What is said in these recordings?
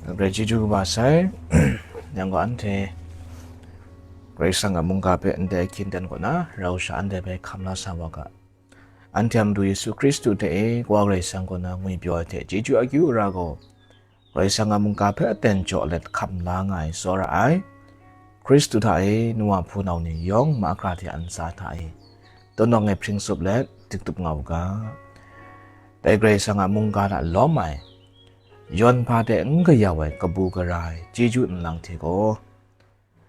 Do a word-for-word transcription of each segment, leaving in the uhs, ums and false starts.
Grai chyeju kaba sai, yang gaw anhte Karai Kasang a mungga hpe ndai ahkying aten kaw na rau sha anhte hpe hkam la sa wa ga. Anhte a Madu Yesu Hkristu hte e Kawa Karai Kasang kaw na ngwipyaw ai hte chyeju akyu ara gaw, Karai Kasang a mungga hpe aten jaw let hkam la nga ai tsawra ai. Hkristu hta e nu wa hpunau ni yawng mahkra hte a ntsa hta e, tawng ai hpring tsup let diktup nga u ga. Dai Karai Kasang a mungga hta lawm ai, yawn hpa de n kayau ai kabu gara ai chyeju nlang hte gaw,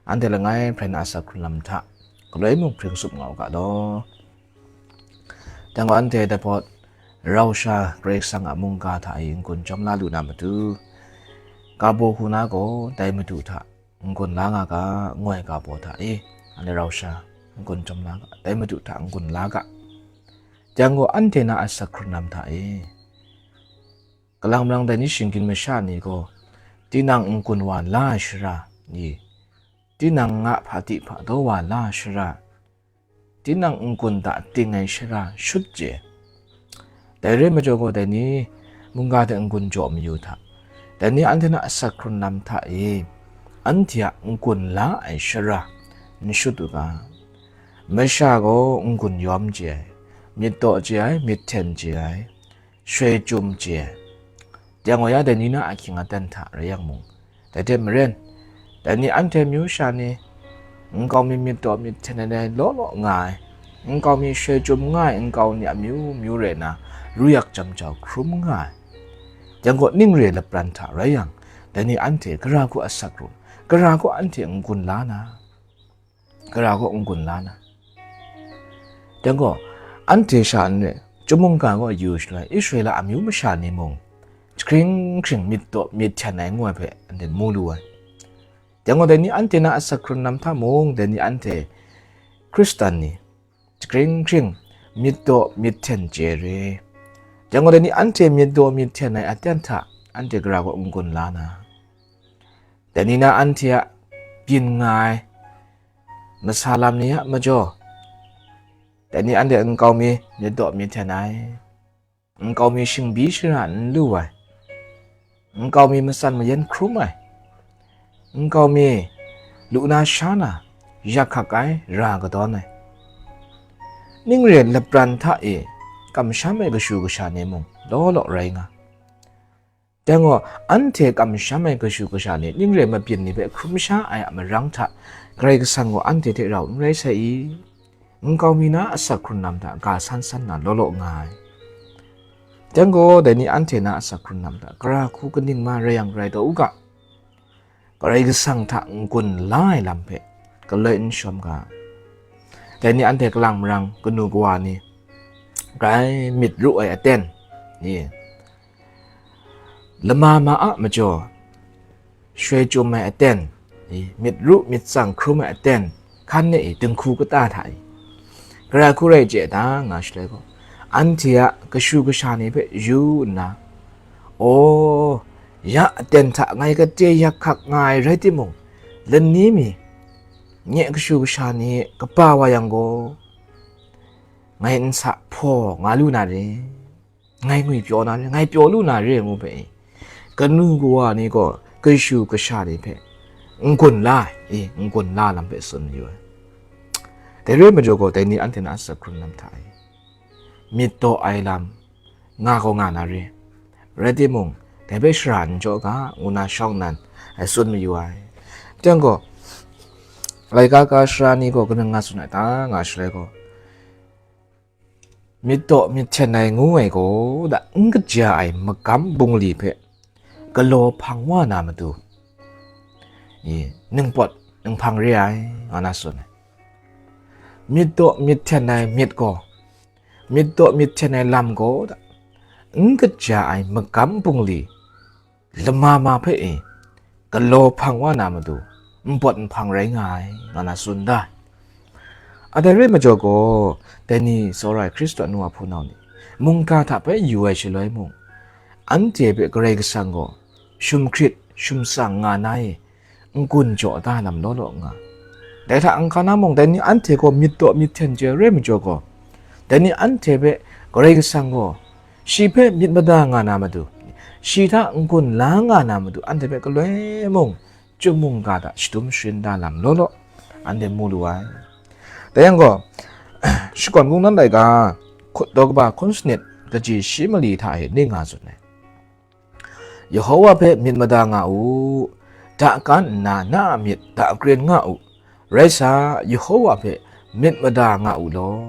anhte langai hprai na asak hkrun lam hta galoi mung hpring tsup nga u ga law. Dang gaw anhte dai pawt rau sha Karai Kasang a mungga hta e n-gun jawm la lu na matu, ga baw hku na gaw dai Madu hta n-gun la nga ga, ngu ai ga baw hta e, anhte rau sha n-gun jawm la ga, dai Madu hta n-gun la ga. Dang gaw anhte na asak hkrun lam hta e, kalang marang dai ni shinggyim masha ni gaw, tinang n-gun wa la ai shara ni, tinang nga hpa di hpa daw wa la ai shara, tinang n-gun da ting ai shara shut je. Dai re ai majaw gaw, dai ni mungga hte n-gun jaw mayu hta, dai ni anhte na asak hkrun lam hta e, anhte a n-gun la ai shara n shut u ga. Masha gaw n-gun yawm chye ai, myit daw chye ai, myit hten chye ai, shoi chyum chye ai. Dang gaw ya dai ni na ahkying aten hta rai yang mung, dai hte maren, dai ni anhte amyu sha ni, nkau mi myit daw myit hten ai law law nga ai, nkau mi shoi chyum nga ai nkau ni amyu myu rai na, ru yak jam jau hkrum nga ai. Dang gaw ning re lapran hta rai yang, dai ni anhte gara gaw asak ru, gara gaw anhte n-gun la na, gara gaw n-gun la na. Dang gaw, anhte sha n re, chyum mungga gaw yu shaloi, Israela amyu masha ni mung, jahkring hkring myit daw myit hten ai ngu ai hpe anhte mu lu ai. Dang gaw, dai ni anhte na asak hkrun lam hta mung, dai ni anhte Hkristan ni, jahkring hkring myit daw myit hten chye re. Dang gaw, dai ni anhte myit daw myit hten ai aten hta, anhte gara gaw n-gun la na. Dai ni na anhte a byin nga ai masa lam ni a majaw, dai ni anhte nkau mi myit daw myit hten ai, nkau mi shingbi shara n lu ai, nkau mi matsan mayan hkrum ai, nkau mi lu na sha na, yak hkak ai ra kadawn ai, ning re lapran hta e kamsham ai kashu kasha ni mung law law rai nga. Dang gaw, anhte kamsham ai kashu kasha ni ning re mabyin ni hpe hkrum sha ai a marang hta, Karai Kasang gaw anhte hte rau n rai sai i? Nkau mi na asak hkrun lam hta ga san san na law law nga ai. Dang gaw, dai ni anhte na asak hkrun lam hta gara hku kaning ma rai yang rai taw u ga, Karai Kasang hta n-gun la ai lam hpe galoi n shawm ga. Dai ni anhte kalang marang kanu kawa ni, grai myit ru ai aten ni, lama ma a majaw, shoi chyum ai aten, myit ru myit tsang hkrum ai aten, hkan e dinghku kata hta e, gara hku rai chye da nga shaloi gaw, anhte a kashu kasha ni hpe yu nna, aw, ya aten hta ngai kate yak hkak nga ai rai timung, lani mi nye kashu kasha ni kaba wa yang gaw, ngai nsa hpaw nga lu na re, ngai ngwi pyaw na re, ngai pyaw lu na re ngu hpe, kanu kawa ni gaw kashu kasha ni hpe n-gun la ai, e, n-gun la lam hpe tsun mayu ai. Dai re majaw gaw, dai ni anhte na asak hkrun lam hta e, myit daw ai lam nga gaw nga na re, rai timung, dai hpe shara n jaw ga, ngu na shawng nnan, e, tsun mayu ai. Dang gaw, laika ka sara ni gaw kanang nga tsun ai ta nga shaloi gaw, myit daw myit hten ai ngu ai gaw, da n kaja ai magam bungli hpe galaw hpang wa na matu, e, ningpawt ninghpang re ai, nga na tsun ai. Myit daw myit hten ai myit gaw, myit daw myit hten ai lam gaw, da n kaja ai magam bungli lama ma hpe e galaw hpang wa na matu, npawt nhpang rai nga ai, nga na tsun da ai. A dai re majaw gaw, dai ni tsawra ai Hkristu a nu a hpunau ni, mungga hta bai yu ai shaloi mung, anhte hpe Karai Kasang gaw shumhkrit shumtsang nga na e n-gun jaw da lam law law nga. Dai hta n-hkan na mung, dai ni anhte gaw myit daw myit hten chye re majaw gaw, dai ni anhte hpe Karai Kasang gaw shi hpe myit mada nga na matu, shi hta n-gun la nga na matu anhte hpe galoi mung, chyum mungga hta shadum sharin da lam law law, anhte mu lu ai. Dai yang gaw, Shakawn Kungdawn laika, hkut daw kaba hkun sanit, kaji shi mali hta e ning nga tsun ai. Yehowa hpe myit mada nga u, dakan nna na a myit dakrin nga u, rai sa, Yehowa hpe myit mada nga u law.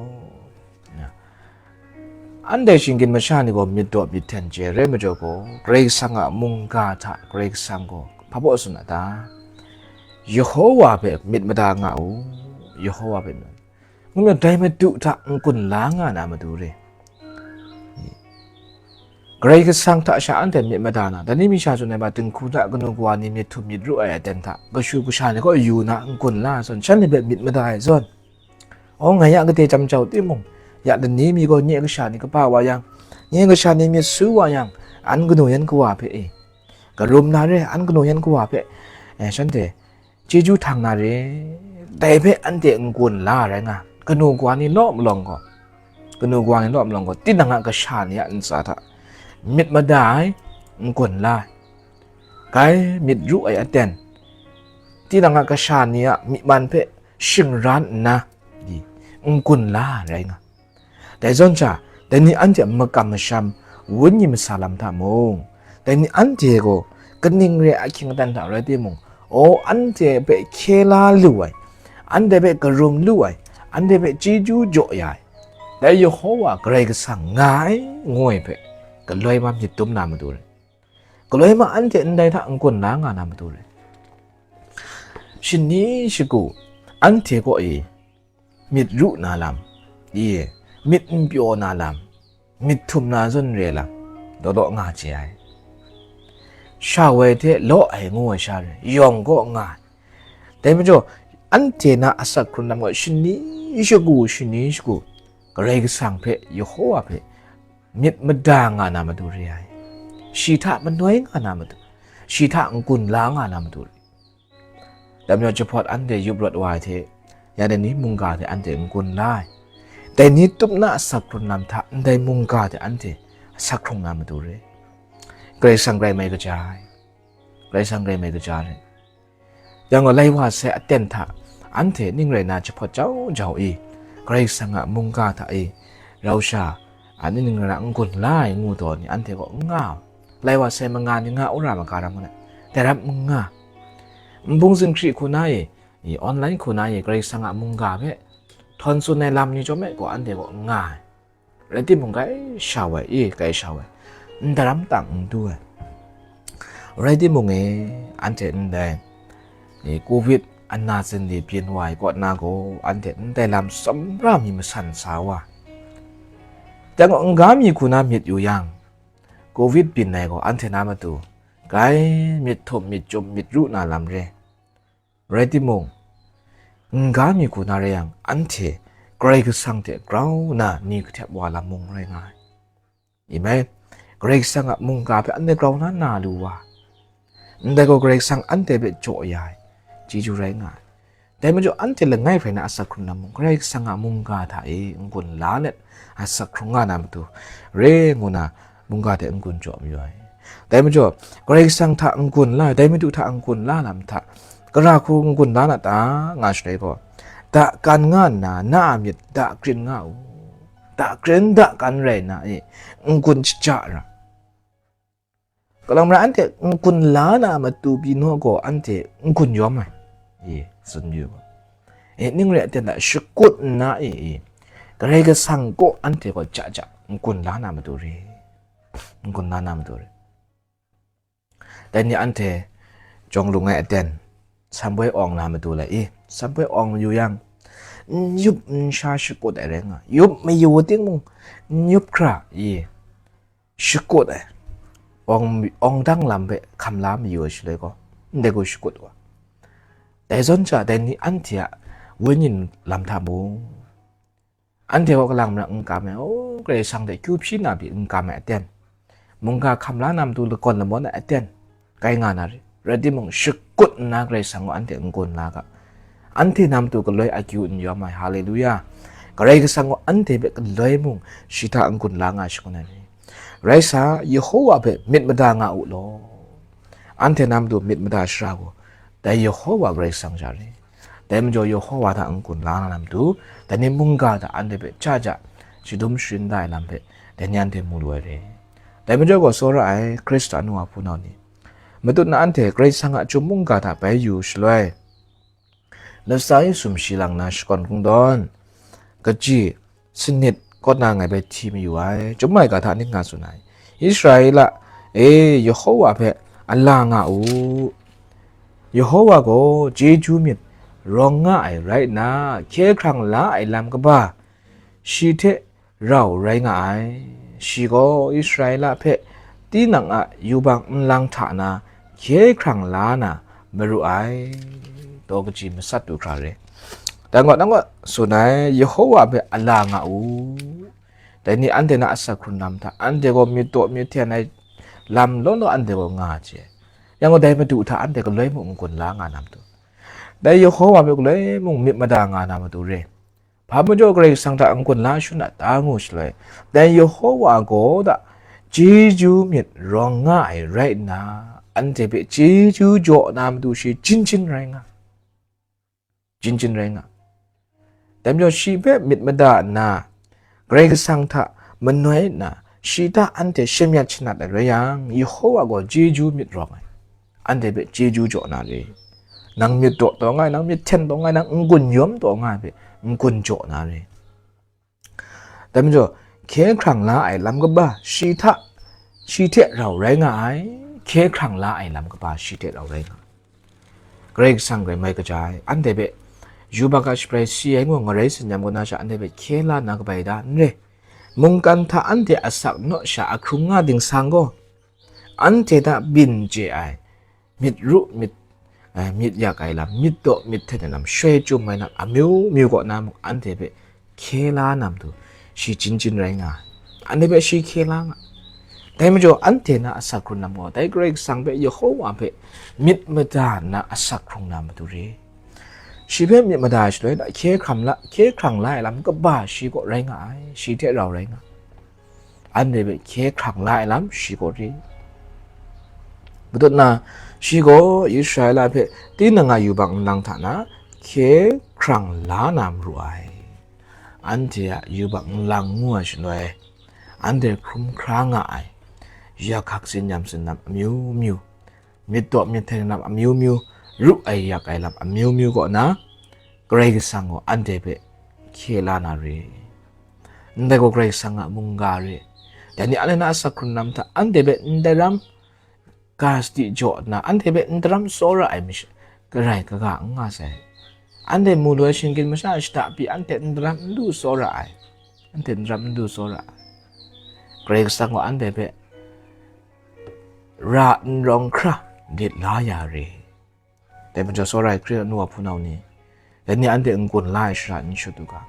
Anhte shinggyim masha ni gaw myit daw myit hten chye rai majaw gaw, Karai Kasang a mungga hta Karai Kasang gaw hpa baw tsun a ta? Yehowa hpe myit mada nga u, Yehowa hpe myit, ngu myit, dai Madu hta n-gun la nga na matu re. Karai Kasang hta sha anhte myit mada na, dai ni mi sha tsun ai ma, dinghku hta kanu kawa ni myit htum myit ru ai aten hta, kashu kasha ni gaw yu na n-gun la ai zawn, shanhte hpe myit mada ai zawn. O, ngai ya kade jam jau timung, ya lani mi gaw nye kasha ni kaba wa yang, nye kasha ni myit su wa yang, an kanu yan kawa hpe e, karum na re, an kanu yan kawa hpe, eh, shanhte chyeju htang na re, dai hpe anhte n-gun la rai nga, kanu kawa ni law malawng gaw, kanu kawa ni law malawng gaw, tinang a kasha ni a ntsa hta myit mada ai, n-gun la ai, gai myit ru ai aten, tinang a kasha ni a myi man hpe shingran nna, di, n-gun la rai nga. Dai zawn sha, dai ni anhte a makam masham, wenyi masa lam hta mung, dai ni anhte gaw kaning re ai ahkying aten hta rai timung, o, anhte hpe hkye la lu ai, anhte hpe karum lu ai, anhte hpe chyeju jaw ya ai, dai Yehowa Karai Kasang nga ai, ngu ai hpe galoi ma myit dum na matu re. Galoi ma anhte ndai hta n-gun la nga na matu re. Shani shagu anhte kaw e myit ru na lam, i, myit n pyaw na lam, myit htum na zawn re lam, daw law nga chye ai. Sha woi hte law ai ngu ai sha re, yawng kaw nga ai. Dai majaw, anhte na asak hkrung lam gaw shani shagu, shani shagu, Karai Kasang hpe, Yehowa hpe myit mada nga na matu re ai. Shi hta manoi nga na matu, shi hta n-gun la nga na matu re. Dai majaw, jahpawt anhte yup rawt wa ai hte, ya dai ni mungga hte anhte n-gun la ai. Dai ni tup na asak hkrung lam hta ndai mungga hte anhte asak hkrung na matu re. Karai Kasang rai mai kaja ai. Karai Kasang rai mai kaja ai. Yang gaw, lai wa sai aten hta anhte ning rai na jahpawt jau jau i, Karai Kasang a mungga hta i, rau sha, a, ning rai na n-gun la ai ngu taw ni anhte kaw n nga. Lai wa sai manga ni nga, wora maga ram nga, dai ram n nga. Nbung zinghkri hku na e, i, online hku na e, Karai Kasang a mungga hpe htawn tsun ai lam ni chyawm e gaw, anhte kaw n nga ai. Rai timung, grai sha woi, i, grai sha woi, ndaram tang n du ai. Rai timung e, anhte ndai, e, covid ana zinli byin wa ai kaw na gaw, anhte ndai lam tsawra mi masan sa wa. Dai gaw, n-ga mi hku na myit yu yang, covid byin ai gaw, anhte na matu, grai myit htum, myit chyum, myit ru na lam re. Rai timung, n-ga mi hku na rai yang, anhte Karai Kasang hte grau na ni kahtep wa lam mung rai nga ai. I mai, Karai Kasang a mungga hpe anhte grau na na lu wa, ndai gaw Karai Kasang anhte hpe jaw ya ai, chyeju rai nga ai. Dai majaw, anhte langai hprai na asak hkrung lam mung, Karai Kasang a mungga hta e n-gun la let, asak hkrung nga na matu, re ngu na, mungga hte n-gun jaw mayu ai. Dai majaw, Karai Kasang hta n-gun la, dai Madu hta n-gun la lam hta, kara hku n-gun la na ta, nga shaloi gaw, dakan nga nna, na a myit dakrin nga u. Dakrin dakan rai na e, n-gun shaja ra. Kalang mara anhte n-gun la na matu pyi naw gaw, anhte n-gun yawm ai. E, tsun yu. E, ning rai aten hta shakut nna e, e, Karai Kasang kaw anhte gaw ja ja n-gun la na matu re. N-gun la na matu re. Dai ni anhte jawng lung ai aten, samboi awng na matu lai i, samboi awng mayu yang, n yup n sha shakut ai rai nga, yup mayu timung, n yup hkra i, shakut ai, awng, awng dang lam hpe hkam la mayu ai shaloi gaw, ndai gaw shakut wa. Dai zawn sha, dai ni anhte a wenyi lam hta mung, anhte gaw kalang mara n kam ai, o, Karai Kasang hte kyu hpyi na pyi n kam ai aten, mungga hkam la na matu lakawn lamawn ai aten, kai nga na re. Rai timung, shakut nna Karai Kasang gaw anhte n-gun la ga, anhte na matu galoi akyu n yawm ai. Haleluya! Karai Kasang gaw anhte hpe galoi mung shi hta n-gun la nga shangun ai ni, Rai sa, Yehowa hpe myit mada nga u law. Anhte na matu myit mada shara gaw, dai Yehowa Karai Kasang ja re. Dai majaw Yehowa hta n-gun la na matu, dai ni mungga hta anhte hpe ja ja shadum sharin da ai lam hpe, dai ni anhte mu lu ai re. Dai majaw gaw tsawra ai Hkristu a nu a hpunau ni, matut na anhte Karai Kasang a chyum mungga hta bai yu shaloi, Lasa Yesu sumshi lang na shakawn kungdawn, kaji, sanit, kawt na ngai bai hti mayu ai. Chyum ai ga hta ning nga tsun ai. Israela e, Yehowa hpe a la nga u. Yehowa gaw chyeju myit rawng nga ai rai nna, hkye hkrang la ai lam kaba, shi hte rau rai nga ai. Shi gaw Israela hpe tinang a yubak nlang hta na hkye hkrang la na maru ai. Daw kaji masat du hkra re. Dai gaw, nang gaw tsun ai, Yehowa hpe a la nga u. Dai ni anhte na asak hkrung lam hta, anhte gaw myit daw myit hten ai lam law law anhte gaw nga ai. Yang gaw, dai Madu hta anhte galoi mung n-gun la nga na matu, dai Yehowa hpe galoi mung myit mada nga na matu re. Hpa majaw Karai Kasang hta n-gun la shut na ta ngu shaloi, dai Yehowa gaw da chyeju myit rawng nga ai rai nna, anhte hpe chyeju jaw na matu shi jin jin rai nga. Jin jin rai nga. Dai majaw shi hpe myit mada nna, Karai Kasang hta manoi nna, shi hta anhte shamyat shanat ai rai yang, Yehowa gaw chyeju myit rawng ai. Anhte hpe chyeju jaw na re. Nang myit daw taw nga ai, nang myit hten taw nga ai, nang n-gun yawm taw nga ai hpe n-gun jaw na re. Dai majaw, hkye hkrang la ai lam kaba shi hta, shi hte rau rai nga ai, hkye hkrang la ai lam kaba shi hte rau rai nga ai. Karai Kasang gaw mai kaja ai, anhte hpe yubak a shabrai si ai ngu ngarai tsin-yam kaw na sha, anhte hpe hkye la na kabai da? N re. Mungkan hta anhte asak naw sha ahkrung nga dingsang gaw, anhte hta byin chye ai, myit ru myit, eh, myit yak ai lam, myit daw myit hten ai lam, shoi chyum ai lam, amyu myu kaw na mung anhte hpe hkye la na matu, shi jin jin rai nga ai. Anhte hpe shi hkye la nga. Dai majaw, anhte na asak hkrung lam gaw, dai Karai Kasang hpe, Yehowa hpe myit mada nna asak hkrung na matu re. Shi hpe myit mada shaloi na, hkye hkrang la, hkye hkrang la ai lam kaba shi kaw rai nga ai, shi hte rau rai nga ai. Anhte hpe hkye hkrang la ai lam shi gaw re. Matut na, shi gaw Israela hpe tinang a yubak nlang hta na hkye hkrang la na maru ai. Anhte a yubak nlang ngu ai shaloi, anhte hkrum hkra nga ai, yak hkak tsin-yam tsin-lam amyu myu, myit daw myit hten lam amyu myu, ru ai yak ai lam amyu myu kaw na, Karai Kasang gaw anhte hpe hkye la na re. Ndai gaw Karai Kasang a mungga re. Dai ni anhte na asak hkrung lam hta anhte hpe ndai ram ga sadi jaw nna, anhte hpe ndai ram tsawra ai masha, garai kaga n nga sai. Anhte mu lu ai shinggyim masha shada pyi anhte ndai ram n lu tsawra ai. Anhte ndai ram n lu tsawra ai. Karai Kasang gaw anhte hpe ra n rawng hkra lit la ya re. Dai majaw, tsawra ai Hkristu a nu a hpunau ni, dai ni anhte n-gun la ai shara n shut u ga,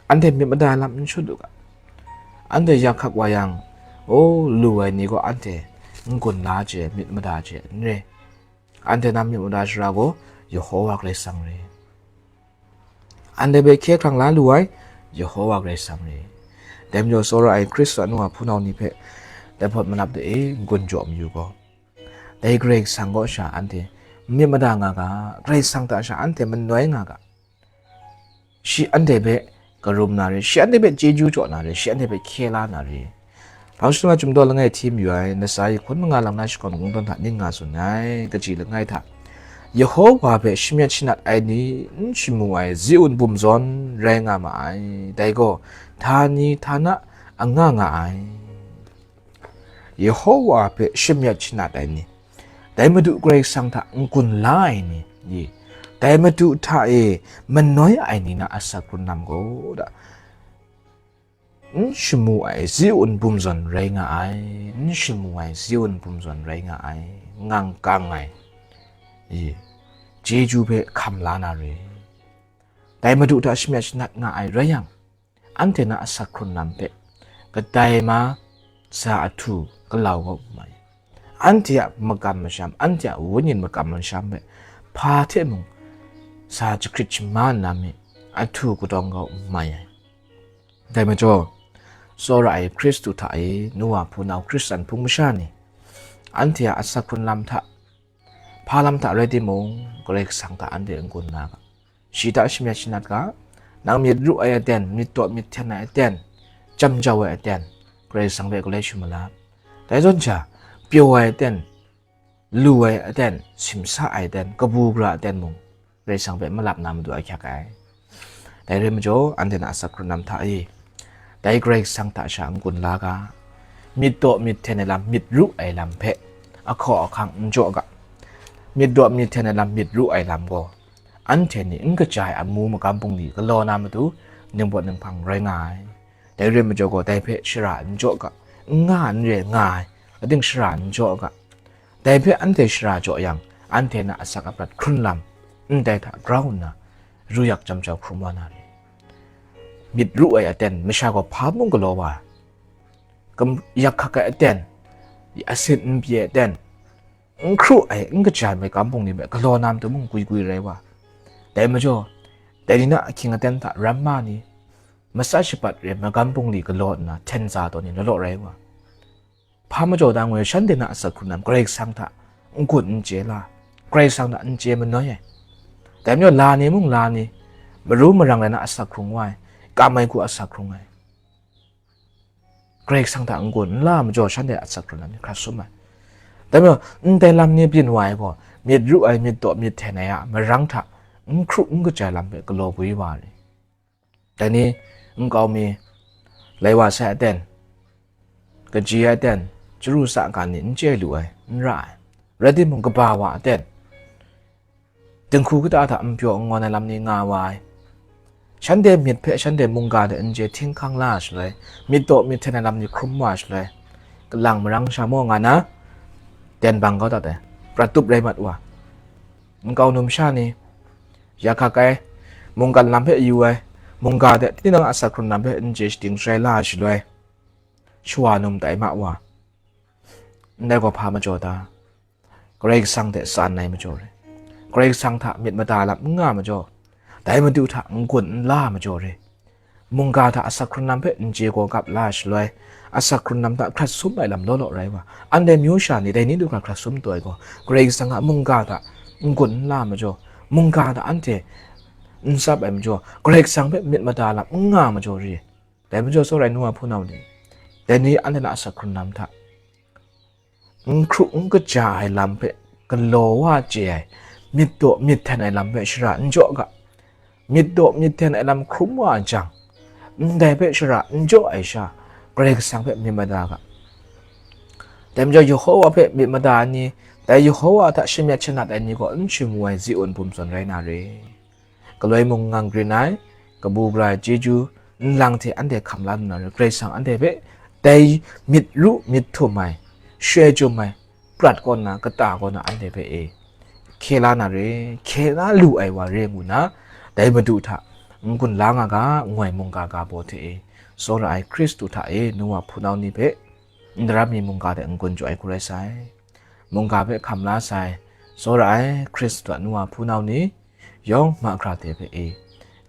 anhte myit mada lam n shut u ga, anhte yak hkak wa yang, o, lu ai ni gaw anhte n-gun la chye, myit mada chye n re. Anhte na myit mada shara gaw Yehowa Karai Kasang re. Anhte hpe hkye hkrang la lu ai Yehowa Karai Kasang re. Dai majaw, tsawra ai Hkristu a nu a hpunau ni hpe dai hpawt manap de e n-gun jaw mayu gaw, dai Karai Kasang kaw sha anhte myit mada nga ga, Karai Kasang hta sha anhte manoi nga ga. Shi anhte hpe karum na re, shi anhte hpe chyeju jaw na re, shi anhte hpe hkye la na re. Hpang Chyum Daw langai hti mayu ai, Lasa yi hkun manga lang na shakawn kungdawn hta ning nga tsun ai, kaji langai hta, Yehowa hpe shamyet shanat ai ni n shamu ai Ziun bum zawn rai nga ma ai, dai gaw htani htana anga nga ai. Yehowa hpe shamyet shanat ai ni, dai Madu Karai Kasang hta n-gun la ai ni, i, dai Madu hta e manoi ai ni na asak hkrung lam gaw da, n shamu ai Ziun bum zawn rai nga ai, n shamu ai Ziun bum zawn rai nga ai, ngang kang ai, i, chyeju hpe hkam la na re. Dai Madu hta shamyet shanat nga ai rai yang, anhte na asak hkrung lam hpe kadai ma sa ahtu galau kau mai. Anhte a makam masham, anhte a wenyin makam masham hpe hpa hte mung sa jahkrit shaman na mi ahtu kadawng kau mai ai. Dai majaw, Tsawra ai Hkristu hta e, nu wa hpunau Hkristan hpung masha ni, anhte a asak hkrun lam hta, hpa lam hta rai timung, Karai Kasang hta anhte n-gun la ga. Shi hta shamyet shanat ga. Nang myit ru ai aten, myit daw myit hten ai aten, jam jau ai aten, Karai Kasang hpe galoi shu malap. Dai zawn sha, pyaw ai aten, lu ai aten, simsa ai aten, kabu gara aten mung, Karai Kasang hpe malap na matu ahkyak ai. Dai rai majaw, anhte na asak hkrun lam hta e, dai Karai Kasang hta sha n-gun la ga. Myit daw myit hten ai lam, myit ru ai lam hpe ahkaw ahkang n jaw ga. Myit daw myit hten ai lam, myit ru ai lam gaw, anhte ni n kaja ai amu magam bungli galaw na matu, ningpawt ninghpang rai nga ai. Dai rai majaw gaw, dai hpe shara n jaw ga, n nga n re nga ai, ating shara n jaw ga. Dai hpe anhte shara jaw yang, anhte na asak aprat hkrun lam ndai hta grau nna, ru yak jam jau hkrum wa na re. Myit ru ai aten, masha gaw hpa mung galaw wa ai, kam-, yak hkak ai aten, asin n pyi ai aten, n hkru ai, n kaja ai magam bungli hpe galaw na matu mung gwi gwi rai wa. Dai majaw, dai ni na ahkying aten hta ramma ni, matsa shapat re ai magam bungli galaw nna, hten za taw ni law law rai wa. Hpa majaw da ngoi, shanhte na asak hkrun lam Karai Kasang hta n-gun n chye la, Karai Kasang hta n chye manoi ai. Dai majaw, la ni mung la ni, maru marang rai na asak hkrung wa ai, kam ai hku asak hkrung ai. Karai Kasang hta n-gun n la majaw, shanhte a asak hkrun lam ni hkrat sum ai. Dai majaw, ndai lam ni byin wa ai gaw, myit ru ai, myit daw myit hten ai a marang hta n hkru n kaja ai lam hpe galaw gwi wa ai. Dai ni, nkau mi, lai wa sai aten, kaji ai aten, chyaru sa ga ni n chye lu ai, n ra ai. Rai timung, kaba wa aten, dinghku kata hta n pyaw n ngawn ai lam ni nga wa ai. Shanhte myit hpe shanhte mungga de n chye htinghkang la ai shaloi, myit daw myit hten ai lam ni hkrum wa ai shaloi, kalang marang sha maw nga na, den bang kau dat ai, prat tup rai mat wa. Nkau numsha ni, ya hkak ai, mungkan lam hpe yu ai, mungga de tinang asak hkrun lam hpe n chye shating sharai la ai shaloi, shawa num tai ma wa. Ndai gaw hpa majaw ta? Karai Kasang hte tsan ai majaw re. Karai Kasang hta myit mada lam n nga majaw, dai Madu hta n-gun n la majaw re. Mungga hta asak hkrun lam hpe n chye gaw gap la ai shaloi, asak hkrun lam hta hkrat sum ai lam law law rai wa. Anhte myu sha ni dai ni du hkra hkrat sum taw ai gaw, Karai Kasang a mungga hta n-gun n la majaw, mungga hta anhte n tsap ai majaw, Karai Kasang hpe myit mada lam n nga majaw re. Dai majaw, tsawra ai nu wa hpunau ni, dai ni anhte na asak hkrun lam hta n hkru n kaja ai lam hpe galaw wa chye ai, myit daw myit hten ai lam hpe shara n jaw ga. Myit daw myit hten ai lam hkrum wa ai jang, ndai hpe shara n jaw ai sha, Karai Kasang hpe myit mada ga. Dai majaw, Yehowa hpe myit mada ai ni, dai Yehowa hta shamyet shanat ai ni gaw n shamu ai Ziun bum zawn rai na re. Galoi mung ngang grin ai, kabu gara ai chyeju nlang hte anhte hkam la lu na re. Karai Kasang anhte hpe dai myit ru myit htum ai, shoi chyum ai, prat kaw nna, kata kaw nna anhte hpe e hkye la na re, hkye la lu ai wa re ngu na, dai Madu hta n-gun la nga ga, ngoi mungga ga baw hte e, tsawra ai Hkristu hta e nu wa hpunau ni hpe n daram mi mungga hte n-gun jaw ai hku rai sai. Mungga hpe hkam la sai, tsawra ai Hkristu a nu wa hpunau ni yawng mahkra hte hpe e,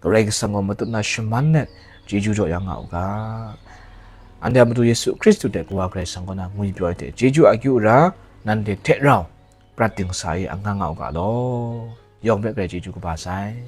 Karai Kasang gaw matut na shaman let chyeju jaw ya nga u ga. Anhte a Madu Yesu Hkristu hte Kawa Karai Kasang kaw na ngwipyaw ai hte chyeju akyu ra, nanhte hte rau prat dingsa e anga nga u ga law. Yawng hpe grai chyeju kaba sai.